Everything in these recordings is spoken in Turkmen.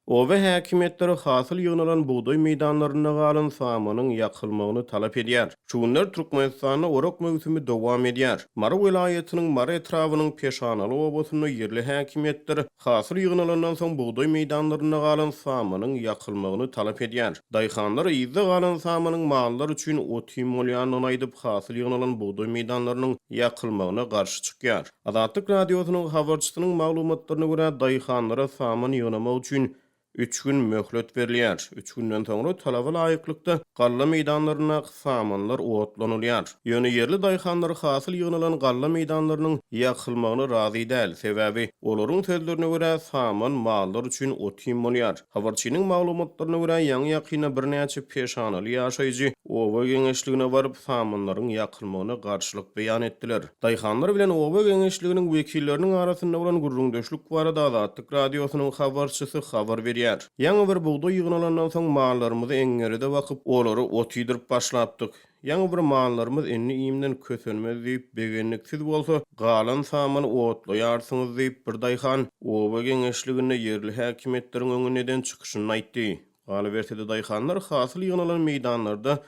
Oba häkimiýetleri hasyl ýygnalan bugdaý meýdanlarynda galan samanyň ýakylmagyny talap edýär. Şu günler Türkmenistanda orak möwsümi dowam edýär. Mary welaýatynyň Mary etrabynyň Peşanaly obasynda ýerli häkimiýetler hasyl ýygnalandan soň bugdaý meýdanlarynda galan samanyň ýakylmagyny talap edýär. Daýhanlar yzda galan samanyň mallar üçin ot-iým bolýandygyny aýdyp, hasyl ýygnalan bugdaý meýdanlarynyň ýakylmagyna garşy çykýar. Azatlyk Radiosynyň habarçysynyň maglumatlaryna görä, daýhanlara saman ýygnamak üçin üç gün möhlet berilýär. Üç günden soňra talaba laýyklykda galla meýdanlaryndaky samanlar otlanylýar. Ýöne ýerli daýhanlar hasyl ýygnalan galla meýdanlarynyň ýakylmagyna razy däl, sebäbi, olaryň sözlerine görä, saman mallar üçin ot-iým bolýar. Habarçynyň maglumatlaryna görä, ýaňy-ýakynda birnäçe peşanaly ýaşaýjy oba geňeşligine baryp, samanlaryň ýakylmagyna garşylyk beýan etdiler. Daýhanlar bilen oba geňeşliginiň wekilleriniň arasynda bolan gürrüňdeşlik barada Azatlyk Radiosynyň habarçysy habar berýär. Ýaňy bir bugdaý ýygnalandan soň mallarymyzy eňňeride bakyp, olary ot iýdirip başlapdyk. Ýaňy bir mallarymyz indi iýmden kösenmez diýip begendik, siz bolsa galan samany otlaýarsyňyz diýip, bir daýhan oba geňeşliginde ýerli häkimiýetleriň öňünde eden çykyşynda aýtdy. Galyberse-de, daýhanlar hasyl ýygnalan meýdanlarda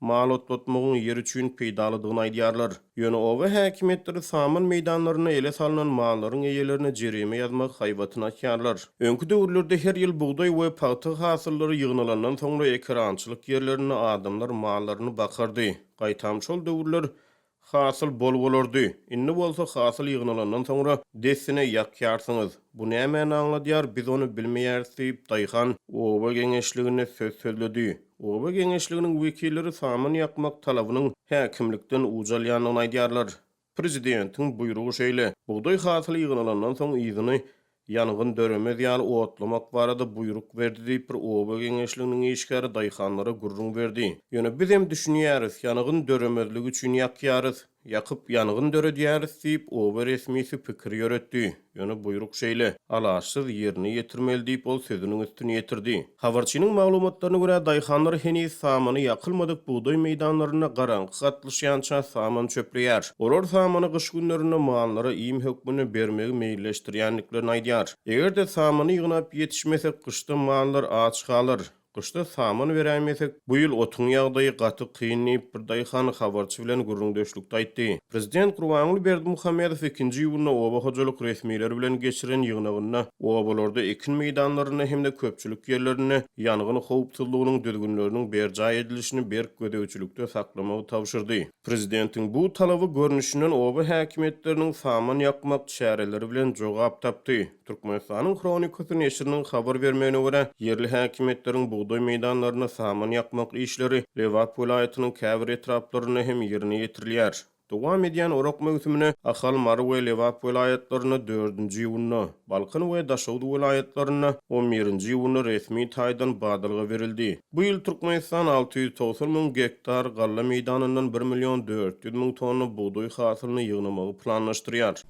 mal otlatmagyň ýer üçin peýdalydygyny aýdýarlar. Ýöne oba häkimiýetleri saman meýdanlarynda ele salnan mallaryň eýelerine jerime ýazmak haýbatyny atýarlar. Öňki döwürlerde her ýyl bugdaý we pagta hasyllary ýygnalandan soňra ekerançylyk ýerlerinde adamlar mallaryny bakardy. Gaýtam şol döwürler hasyl bol bolardy. Indi bolsa hasyl ýygnalandan soňra dessine ýakýarsyňyz. Bu nämäni aňladýar, biz ony bilmeýäris diýip, daýhan oba geňeşliginde söz sözledi. Oba geňeşliginiň wekilleri saman ýakmak talabynyň häkimlikden uç alýandygyny aýdýarlar. Prezidentiň buýrugy şeýle, bugdaý hasyly ýygnalandan soň yzyny ýangyn döremez ýaly otlamak barada buýruk berdi diýip, bir oba geňeşliginiň işgäri daýhanlara gürrüň berdi. Ýöne bizem düşünýäris, ýangyn döremezligi üçin ýakýarys. Ýakyp, ýangyn döredýäris diýip, oba resmisi pikir ýöretdi. Ýöne buýruk şeýle, alaçsyz ýerine ýetirmeli diýip, ol sözüniň üstüni ýetirdi. Habarçynyň maglumatlaryna görä, daýhanlar heniz samany ýakylmadyk bugdaý meýdanlarynda garaňky gatlyşýança saman çöpleýär. Olar samany gyş günlerinde mallara iým hökmünde bermegi meýilleşdirýändiklerini aýdýar. Eger-de samany ýygnap ýetişmesek, gyşda mallar aç galar. Gyşda saman beräýmesek, bu ýyl otuň ýagdaýy gaty kyn diýip, bir daýhan habarçy bilen gürrüňdeşlikde aýtdy. Prezident Gurbanguly Berdimuhamedow ikinji iýunda oba hojalyk resmileri bilen geçiren ýygnagynda obalarda ekin meýdanlarynda hem-de köpçülik ýerlerinde ýangyn howpsuzlygynyň düzgünleriniň berjaý edilişini berk gözegçilikde saklamagy tabşyrdy. Prezidentiň bu talaby görnüşinden oba häkimiýetleriniň saman ýakmak çäreleri bilen jogap tapdy. Türkmenistanyň Hronikasy neşiriniň habar bermegine görä, ýerli häkimiýetleriň bugdaý meýdanlarynda saman ýakmak işleri Lebap welaýatynyň käbir etraplarynda hem ýerine ýetirilýär. Dowam edýän orak möwsümine Ahal, Mary we Lebap welaýatlarynda dördünji iýunda, Balkan we Daşoguz welaýatlarynda on birinji iýunda resmi taýdan badalga berildi. Bu ýyl Türkmenistan 690 müň gektar galla meýdanyndan bir million 400 müň tonna bugdaý hasylyny ýygnamagy planlaşdyrýar.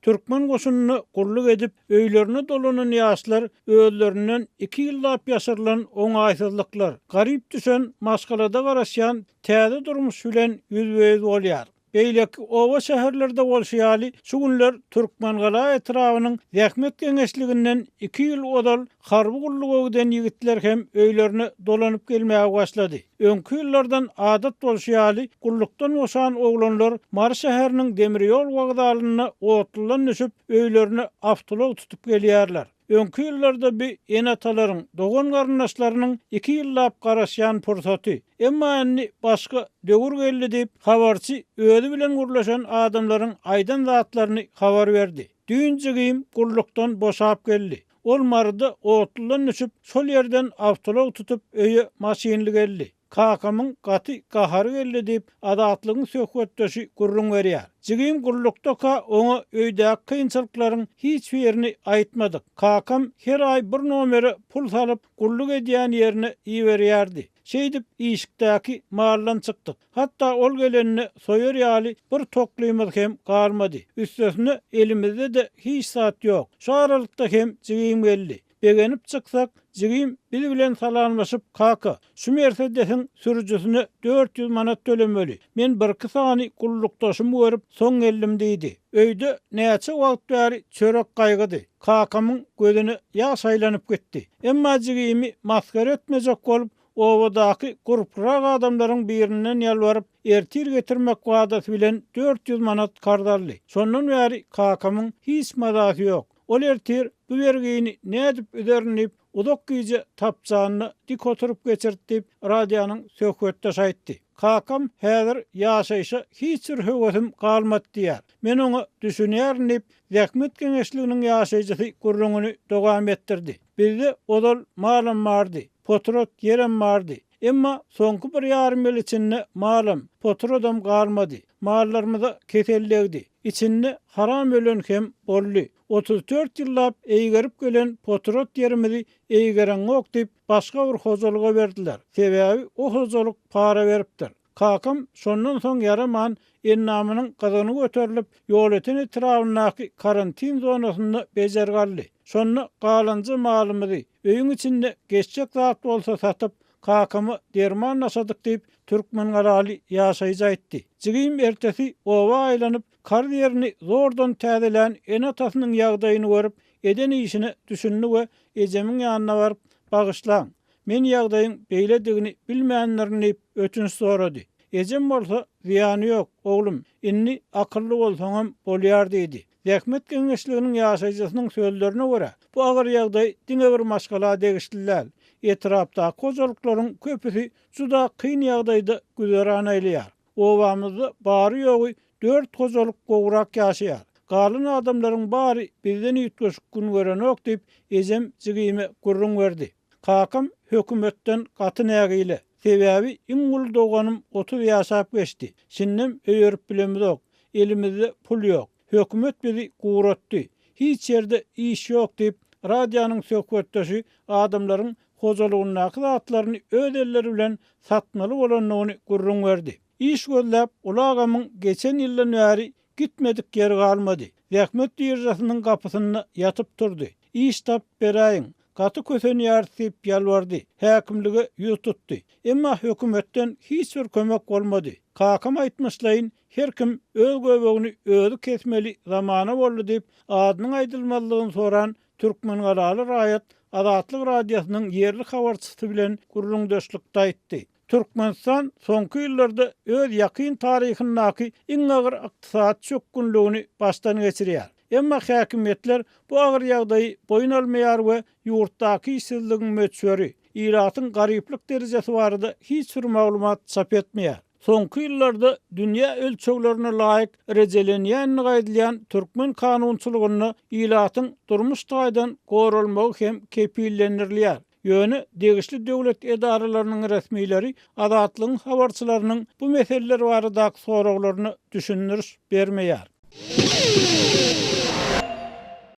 Türkmen goşunynda gulluk edip, öýlerine dolanan ýaşlar özlerinden iki ýyllap ýaşyrylan oňaýsyzlyklar, garyp düşen maşgalada garaşýan täze durmuş bilen ýüzbe-ýüz bolýar. Beýleki oba-şäherlerde bolşy ýaly, şu günler Türkmengala etrabynyň Zähmet geňeşliginden iki ýyl ozal harby gulluga giden ýigitler hem öýlerine dolanyp gelmäge başlady. Öňki ýyllardan adat bolşy ýaly, gullukdan boşan oglanlar Mary şäheriniň demir ýol wokzalynda otludan düşüp, öýlerine awtoulag tutup gelýärler. Öňki ýyllarda bu ene-atalaryň, dogan-garyndaşlarynyň iki ýyllap garaşýan pursaty. Emma indi başga döwür geldi diýip, habarçy özi bilen gürleşen adamlaryň aýdan zatlaryny habar berdi. Düýn jigim gullukdan boşap geldi. Ol Maryda otludan düşüp, şol ýerden awtoulag tutup, öýe maşynly geldi. Kakamyň gaty gahary geldi diýip, Azatlygyň söhbetdeşi gürrüň berýär. Jigim gullukdaka oňa öýdäki kynçylyklaryň hiç birini aýtmadyk. Kakam her aý bir nomere pul salyp, gulluk edýän ýerine iberýärdi. Şeýdip, işikdäki maldan çykdyk. Hatda ol gelende soýar ýaly bir toklymyz hem galmady. Üstesine elimizde-de hiç zat ýok. Şu aralykda hem jigim geldi. Begenip çyksak, jigim biz bilen salamlaşyp, Kaka, şu Mersedesiň sürüjisine 400 manat tölemeli. Men birki sany gullukdaşymy görüp, soň geldim diýdi. Öýde näçe wagt bäri çörek gaýgydy. Kakamyň gözüne ýaş aýlanyp gitdi. Emma jigimi masgara etmejek bolup, obadaky gurplurak adamlaryň birinden ýalbaryp, ertir getirmek wadasy bilen 400 manat karz aldy. Şondan bäri kakamyň hiç mazasy ýok. Ol ertir bu bergini nädip üzerin diýip, uzak gije tapjanyna dik oturyp geçirdi diýip, radionyň söhbetdeşi aýtdy. Kakam häzir ýaşaýşa hiç bir höwesim galmady diýýär. Men oňa düşünýärin diýip, zähmet geňeşliginiň ýaşaýjysy gürrüňini dowam etdirdi. Bizde ozal malam bardy, potrat ýerem bardy. Emma soňky bir ýarym ýyl içinde malam, potradam galmady. Mallarymyza kesel degdi. Içinde haram ölen hem boldy. 34 ýyllap eýgerip gelen potrat ýerimizi eýgereňok diýip, başga bir hojalyga berdiler. Sebäbi o hojalyk para beripdir. Kakam şondan soň ýaraman, endamynyň gyzgyny göterilip, Ýolöten etrabyndaky karantin zonasynda bejergi aldy. Şonda galanja malymyzy, öýüň içinde geçjek zat bolsa satyp, kakama derman daşadyk diýip, türkmengalaly ýaşaýjy aýtdy. Jigim ertesi oba aýlanyp, karz ýerini zordan täzelän ene-atasynyň ýagdaýyny görüp, eden işine düşündi we ejemiň ýanyna baryp, Bagyşlaň, Men ýagdaýyň beýledigini bilmändirin diýip, ötünç sorady. Ejem bolsa, Zyýany ýok, oglum, indi akylly bolsaňam bolýar diýdi. Zähmet geňeşliginiň ýaşaýjysynyň sözlerine görä, bu agyr ýagdaý diňe bir maşgala degişli däl. Etrapdaky hojalyklaryň köpüsi juda kyn ýagdaýda güzeran aýlaýar. Obamyzda bary-ýogy dört hojalyk gowrak ýaşaýar. Galan adamlaryň bary bizden üýtgeşik gün görenok diýip, ejem jigime gürrüň berdi. Kakam hökümetden gaty nägile. Sebäbi iň uly doganym 30 ýaşap geçdi. Şindem öýerip bilemizok. Elimizde pul ýok. Hökümet bizi guratdy. Hiç ýerde iş ýok diýip, radionyň söhbetdeşi adamlaryň hojalygyndaky zatlaryny öz elleri bilen satmaly bolandygyny gürrüň berdi. Iş gözläp, uly agamyň geçen ýyldan bäri gitmedik ýeri galmady. Zähmet biržasynyň gapysynda ýatyp turdy. Iş tapyp beräýiň, gaty kösenýäris diýip ýalbardy. Häkimlige ýüz tutdy. Emma hökümetden hiç bir kömek bolmady. Kakam aýtmyşlaýyn, her kim öz göbegini özi kesmeli zamana boldy diýip, adynyň aýdylmazlygyny soran Türkmengalaly raýat Azatlyk Radiosynyň ýerli habarçysy bilen gürrüňdeşlikde aýtdy. Türkmenistan soňky ýyllarda öz ýakyn taryhyndaky iň agyr ykdysady çökgünligini başdan geçirýär. Emma häkimiýetler bu agyr ýagdaýy boýun almaýar we ýurtdaky işsizligiň möçberi, ilatyň garyplyk derejesi barada hiç bir maglumat çap etmeýär. Soňky ýyllarda dünýä ölçeglerine laýyk rejelenýändigi aýdylýan türkmen kanunçylygynda ilatyň durmuş taýdan goralmagy hem kepillendirilýär. Ýöne degişli döwlet edaralarynyň resmileri Azatlygyň habarçylarynyň bu meseleler baradaky soraglaryna düşündiriş bermeýär.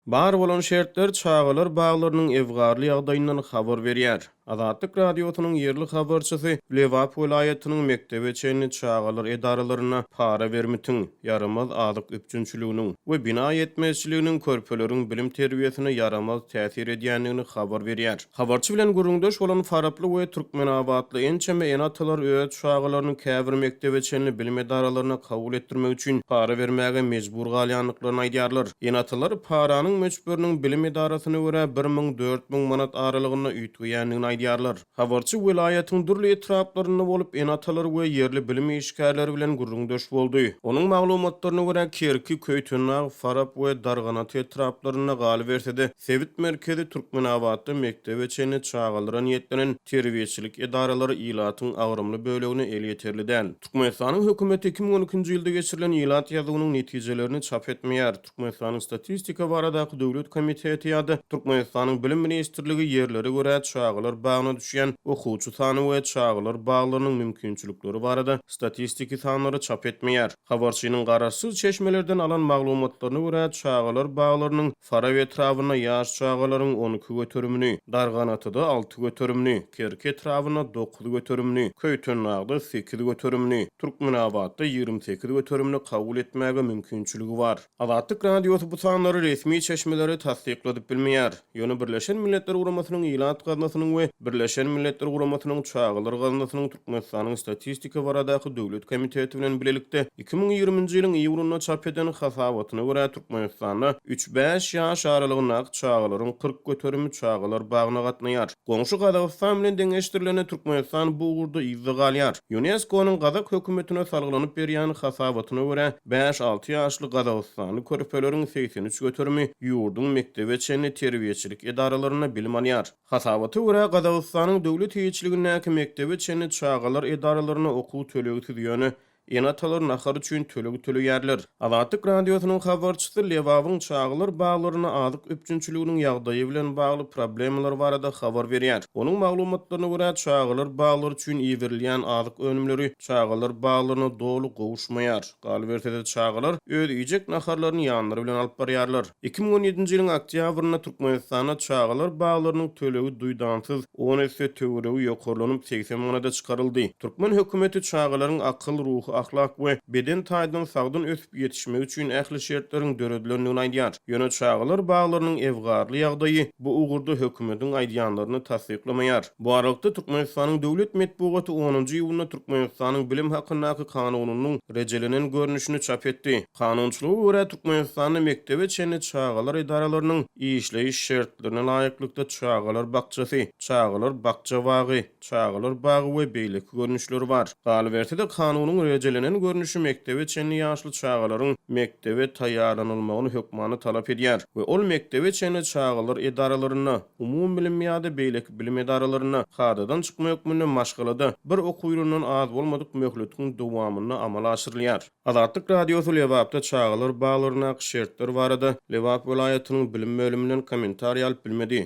Bar bolan şertler çagalar baglarynyň ebgarly ýagdaýyndan habar berýär. Azatlyk Radiosynyň ýerli habarçysy Lebap welaýatynyň mekdebe çenli çagalar edaralarynda para bermitiň, ýaramaz azyk üpjünçiliginiň we bina ýetmezçiliginiň körpeleriň bilim-terbiýesine ýaramaz täsir edýändigini habar berýär. Habarçy bilen gürrüňdeş bolan faraply we türkmenabatly ençeme ene-atalar öz çagalaryny käbir mekdebe çenli bilim edaralaryna kabul etdirmek üçin para bermäge mejbur galýandyklaryny aýdýarlar. Ene-atalar paranyň möçberiniň bilim edarasyna görä 1000, 4000 manat aralygynda üýtgeýändigini aýdýarlar. Habarçy welaýatyň dürli etraplarynda bolup, ene-atalar we ýerli bilim işgärleri bilen gürrüňdeş boldy. Onuň maglumatlaryna görä, Kerki, Köýtendag, Farap we Darganata etraplarynda, galyberse-de, sebit merkezi Türkmenabatda mekdebe çenli çagalara niýetlenen terbiýeçilik edaralary ilatyň agramly bölegine elýeterli däl. Türkmenistanyň hökümeti 2012-nji ýylda geçirilen ilat ýazuwynyň netijelerini çap etmeýär. Türkmenistanyň Statistika baradaky döwlet komiteti ýa-da Türkmenistanyň Bilim ministrligi ýerlere görä çagalar bagyna düşýän okuwçy sany we çagalar baglarynyň mümkinçilikleri barada statistiki sanlary çap etmeýär. Habarçynyň garaşsyz çeşmelerden alan maglumatlaryna görä, çagalar baglarynyň Farap etrabynda ýaş çagalaryň 12 göterimini, Darganatada 6 göterimini, Kerki etrabynda 9 göterimini, Köýtendagda 8 göterimini, Türkmenabatda 28 göterimini kabul etmäge mümkinçiligi bar. Azatlyk Radiosy bu sanlary resmi çeşmelerden. çeşmeleri tassykladyp bilmeýär. Ýöne Birleşen Milletler Guramasynyň Ilat gaznasynyň we Birleşen Milletler Guramasynyň Çagalar gaznasynyň Türkmenistanyň Statistika baradaky döwlet komiteti bilen bilelikde 2020-nji ýylyň iýulynda çap eden hasabatyna görä, Türkmenistanda üç-bäş ýaş aralygyndaky çagalaryň 40 göterimi çagalar bagyna gatnaýar. Goňşy Gazagystan bilen deňeşdirilende Türkmenistan bu ugurda yzda galýar. Ýunesko-nyň gazak hökümetine salgylanyp berýän hasabatyna görä, bäş-alty ýaşly gazagystanly körpeleriň 83 göterimi ýurduň mekdebe çenli terbiýeçilik edaralarynda bilim alýar. Hasabata görä, Gazagystanyň döwlet eýeçiligindäki mekdebe çenli çagalar edaralarynda okuw tölegsiz, ýöne ene-atalar nahar üçin töleg töleýärler. Azatlyk Radiosynyň habarçysy Lebabyň çagalar baglarynda azyk üpjünçiliginiň ýagdaýy bilen bagly problemalar barada habar berýär. Onuň maglumatlaryna görä, çagalar baglary üçin iberilýän azyk önümleri çagalar baglaryna doly gowuşmaýar. Galyberse-de, çagalar öz iýjek naharlaryny ýanlary bilen alyp barýarlar. 2017-nji ýylyň oktýabrynda Türkmenistanda çagalar baglarynyň tölegi duýdansyz on esse töweregi ýokarlanyp, 80 manada çykaryldy. Türkmen hökümeti çagalaryň akyl, ruhy, ahlak we beden taýdan sagdyn ösüp ýetişmegi üçin ähli şertleriň döredilendigini aýdýar. Ýöne çagalar baglarynyň ebgarly ýagdaýy bu ugurda hökümetiň aýdýanlaryny tassyklamaýar. Bu aralykda, Türkmenistanyň döwlet metbugaty onunjy iýunda Türkmenistanyň Bilim hakyndaky kanunynyň rejelenen görnüşini çap etdi. Kanunçylyga görä, Türkmenistanda mekdebe çenli çagalar edaralarynyň işleýiş şertlerine laýyklykda çagalar bakjasy, çagalar bakja-bagy, çagalar bagy we beýleki görnüşleri bar. Galyberse-de, kanunyň rejelenen görnüşi mekdebe çenli ýaşly çagalaryň mekdebe taýýarlanylmagyny hökmany talap edýär we ol mekdebe çenli çagalar edaralarynda, umumybilim ýa-da beýleki bilim edaralarynda kadadan çykma hökmünde maşgalada bir okuw ýylyndan az bolmadyk möhletiň dowamynda amala aşyrylýar. Azatlyk Radiosy Lebapda çagalar baglaryndaky şertler barada Lebap welaýatynyň bilim bölüminden kommentariý alyp bilmedi.